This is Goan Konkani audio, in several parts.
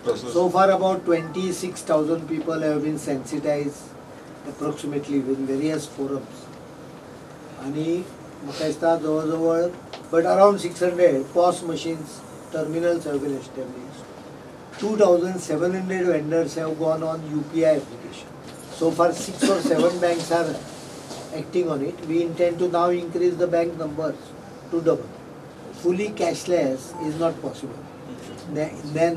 So far about 26,000 people have been sensitized approximately in various forums. आनी म्हाका दिसता जवळ जवळ but around 600 POS machines terminals have been established. 2,700 vendors have gone on UPI application. So far 6 or 7 banks are acting on it. We intend to now increase the bank numbers to double. Fully cashless is not possible,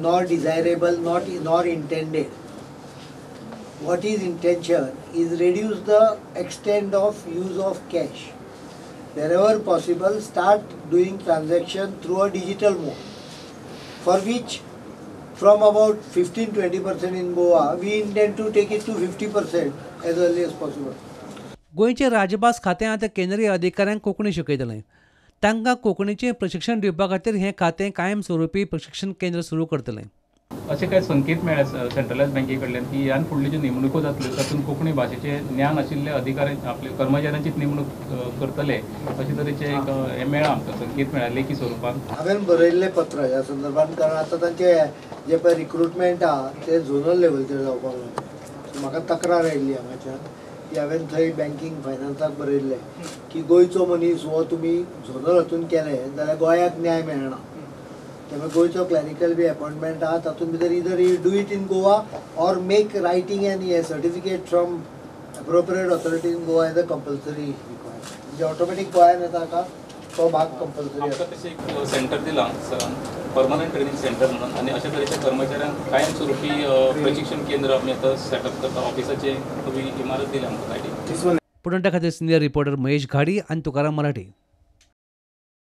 nor desirable, nor intended. What is intention is reduce the extent of use of cash. Wherever possible, start doing transaction through a digital mode, for which from about 15-20% in Goa, we intend to take it to 50% as early as possible. गोंयचे राजभास खातें आतां केंद्रीय अधिकाऱ्यांक कोंकणी शिकयतलें. तांकां कोंकणीचें प्रशिक्षण दिवपा खातीर हें खातें कायम स्वरुपी प्रशिक्षण केंद्र सुरू करतलें. अशें कांय संकेत मेळ्ळे सेंट्रलायज बँके कडल्यान की ह्यान फुडल्यो ज्यो नेमणुको जातल्यो तातूंत कोंकणी भाशेचें ज्ञान आशिल्ले अधिकारी आपले कर्मचाऱ्यांचीच नेमणूक करतले अशे तरेचें एक हें मेळ्ळां आमकां, संकेत मेळ्ळा लेखी स्वरुपान. हांवें बरयल्लें पत्र ह्या संदर्भात, कारण आतां तांचे जे पळय रिक्रुटमेंट आहा ते झोनल लेवलचेर जावपाक लागलें. म्हाका तक्रार आयिल्ली हांगाच्यान की हांवें थंय बँकींग फायनान्साक बरयल्लें की गोंयचो मनीस हो तुमी झोनल हातून केलें जाल्यार गोंयाक न्याय मेळना. त्यामुळे गोंयचो क्लॅरिकल बी अपॉइंटमेंट आहा तातूंत भितर either you do it in Goa or make writing and a certificate from appropriate authority in Goa as a compulsory requirement. म्हणजे ऑटोमॅटीक गोंयान येता का तो भाग कंपल्सरी. आमकां तशें एक सेंटर दिलां सरान, परमनंट ट्रेनिंग सेंटर म्हणून, आनी अशा तरेच्या कर्मचाऱ्यांक कायम स्वरुपी प्रशिक्षण केंद्र आमी आतां सेटअप करता. ऑफिसाचे नवी इमारत दिल्या आमकां. पुणट्या खातीर सिनियर रिपोर्टर महेश घाडी आनी तुकाराम मराठे.